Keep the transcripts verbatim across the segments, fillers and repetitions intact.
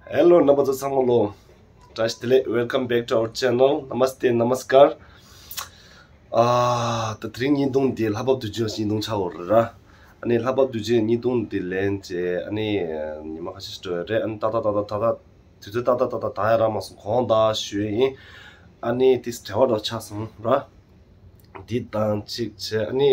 Hello རྣམ་པ་ཚོ་ཚང་མ་ལོ། བཀྲ་ཤིས་བདེ་ལེགས། Welcome back to our channel. Namaste, namaskar. ཨ། ད་དེ་རིང་བརྙན་ཐུང་འདི་ལྷག་པ་དུས་ཆེན་བརྙན་ཐུང་ཆགས་ཡོད་རེད་ར། ཨ་ནི་ལྷག་པ་དུས་ཆེན་བརྙན་ཐུང་འདི་ལེན་བྱས་ཨ་ནི་ཉི་མ་ཁ་ཤས་འགྲོ་ཡོད་རེད། ཨ་ནི་ཏག་ཏག་ཏག་ཏག་ད་ལྟ་དུས་ཚོད་ཏག་ཏག་ཏག་ཏག་ད་ཡ་རག་མ་སོང་། དགོངས་དག་ཞུ་ཡས་ཡིན། ཨ་ནི་དེ་བྲེལ་བ་འདྲ་ཆགས་སོང་ར། འདི་དང་གཅིག་བྱས་ཨ་ནི།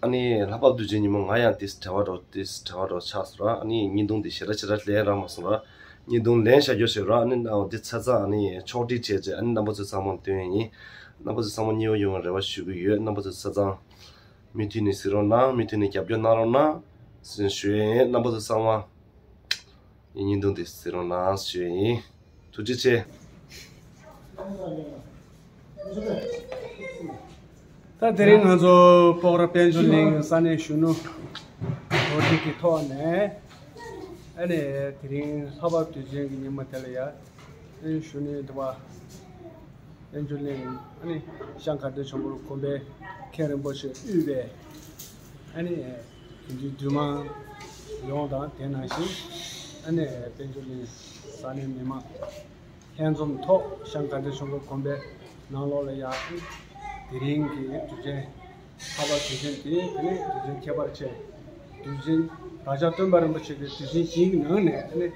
ཨ་ནི་ལྷག་པ་དུས་ཆེན་ཉིན་མོ་ང་ཡང་ཏིས་བྲེལ་བ་འགྲོ་ཏིས་བྲེལ་བ་འགྲོ་ཆགས་སོང་ར། ཨ་ནི་བརྙན་ཐུང་འདི་ཞེ་དྲག་ཞེ་དྲག་ལེན་རག་མ་སོང་ར། བརྙན་ཐུང་ལེན་བཞག་རྒྱུ་བྱས་ར། ཨ་ནི་འདི་ཆ་ཚང་ཨ་ནི་ཕྱོགས་སྒྲིག་བྱས་རྗེས་ཨ་ནི་རྣམ་པ་ཚོ་ཚང་མར་སྟོན་ཡིན། རྣམ་པ་ཚོ་ཚང་མ་མཉེས་པོ་ཡོང་བའི་རེ་བ་ཞུ་གི་ཡོད། རྣམ་པ་ཚོ་ཆ་ཚང་མུ་མཐུད་ནས་གཟིགས་རོགས་གནང་། མུ་མཐུད་ནས་རྒྱབ་སྐྱོར་གནང་རོགས་གནང་ཞེས་ཞུ་ཡས་ཡིན། རྣམ་པ་ཚོ་ཚང་མ། ངའི་བརྙན་ཐུང་འདི་གཟིགས་རོགས་གནང་ཞུ་ཡས་ཡིན། ཐུགས་རྗེ་ཆེ། ད་དེ་རིང་ང་ཚོ་སྤོག་ར་དཔལ་འབྱོར་གླིང་ས་གནས་གཞོན་ནུ་གོ་སྒྲིག་གི་ཐོག་ནས་ཨ་ནི་དེ་རིང་ལྷག་པ་དུས་ཆེན་གྱི་ཉིན་མོ་དེ་ལ་ཡ་ཨ་ནི་གཞོན་ནུའི་འདུ་བ། དཔལ་འབྱོར་གླིང་ཨ་ནི་ཤང་དགའ་ལྡན་ཆོས་འཁོར་དགོན་པའི་མཁན་རིན་པོ་ཆེ་དབུས་པའི་ཨ་ནི་དེ་འདྲའི་འདུས་མང་ཡོངས་དང་དེ་ནང་བཞིན་ཨ་ནི་དཔལ་འབྱོར་གླིང་ས་གནས་མི་མང་ལྷན་འཛོམས་ཐོག་ཤང་དགའ་ལྡན་ཆོས་འཁོར་དགོན་པའི་ནང་ལོགས་ལ་ཡང་དེ་རིང་གི་དུས་ཆེན་ལྷག་པ་དུས་ཆེན་དེ་དེ་ནི་དུས་ཆེན་ཁྱད་པར་ཆེ། དུས་ཆེན་བདག་ཅག་སྟོན་པ་རིན་པོ་ཆེ་གི་དུས་ཆེན་བཞིའི་ནང་ནས་ཨ་ནི་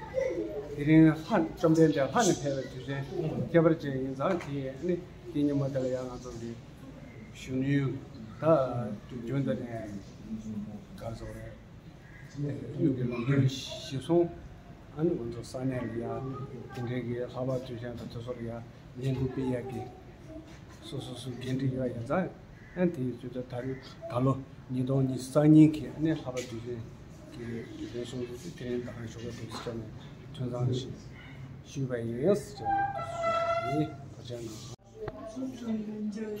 དེ་རིང་ལྷ་བཅོམ་ལྡན་འདས་ལྷ་ནས་ཕེབས་པའི་དུས་ཆེན་ཁྱད་པར་ཅན་ཡིན་ཙང་དེ་ཨ་ནི་དེ་ཉིན་མོ་དེ་ལ་ཡང་ང་ཚོ་གི་གཞོན་ནུ་ད་རྒྱུན་དུ་ནས་ག་རེ་ཟེར་དགོས་རེད། དབུས་ཀྱི་ལམ་སྟོན་གཞིར་བཟུང་ཨ་ནི་ང་ཚོ་ས་གནས་ལ་ཡང་དེ་འདྲའི་གི་ལྷག་པ་དུས་ཆེན་དང་དེ་ཚོ་ལ་ཡང་ལས་འགུལ་སྤེལ་ཡག་གི་སོ་སོ་སོའི་འགན་འཁྲི་ཡོད་ཡིན་ཙང་། ཨ་དེའི་ཚུལ་དུ་ད་རེས་ད་ལོ་ཉིས་སྟོང་ཉི་ཤུ་རྩ་གཉིས་ཀྱི་ཨ་ནི་ལྷག་པ་དུས་ཆེན་གྱི་དུས་ཆེན་སྲུང་བརྩི་དེ་རིང་ད་ག་ཞོགས་པ་དུས་ཚོད་ནས་ཐོན་ཚང་ཞིག་ཞུས་པ་ཡིན་ཟེར་ནས་ཐུགས་སུ་ཆུད་པ་ཡིན། ཐུགས་རྗེ་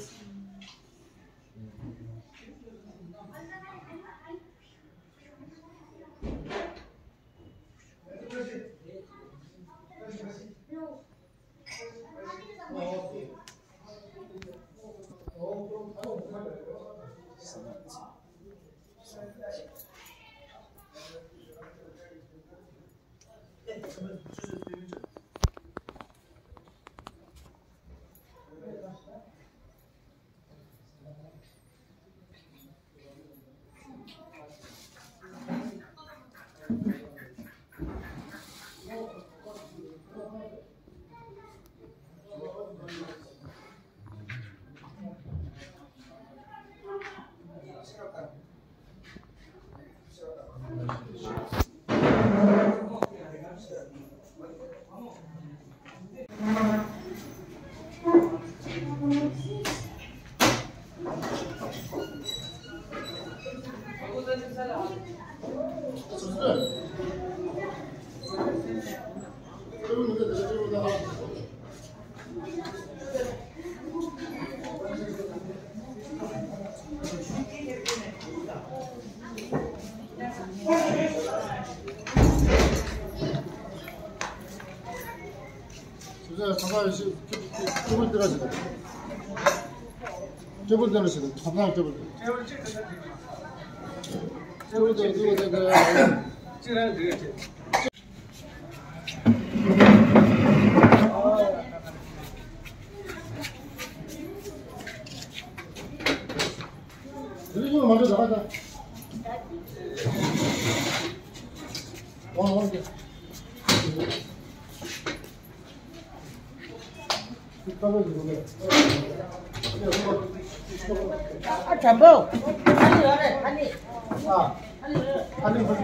གནང་། ཨ་དྲན་པོ། ཨ་ནི་ཡོད་རེད། ཨ་ནི། ཨ་ནི་ཡོད་རེད། ཨ་ནི།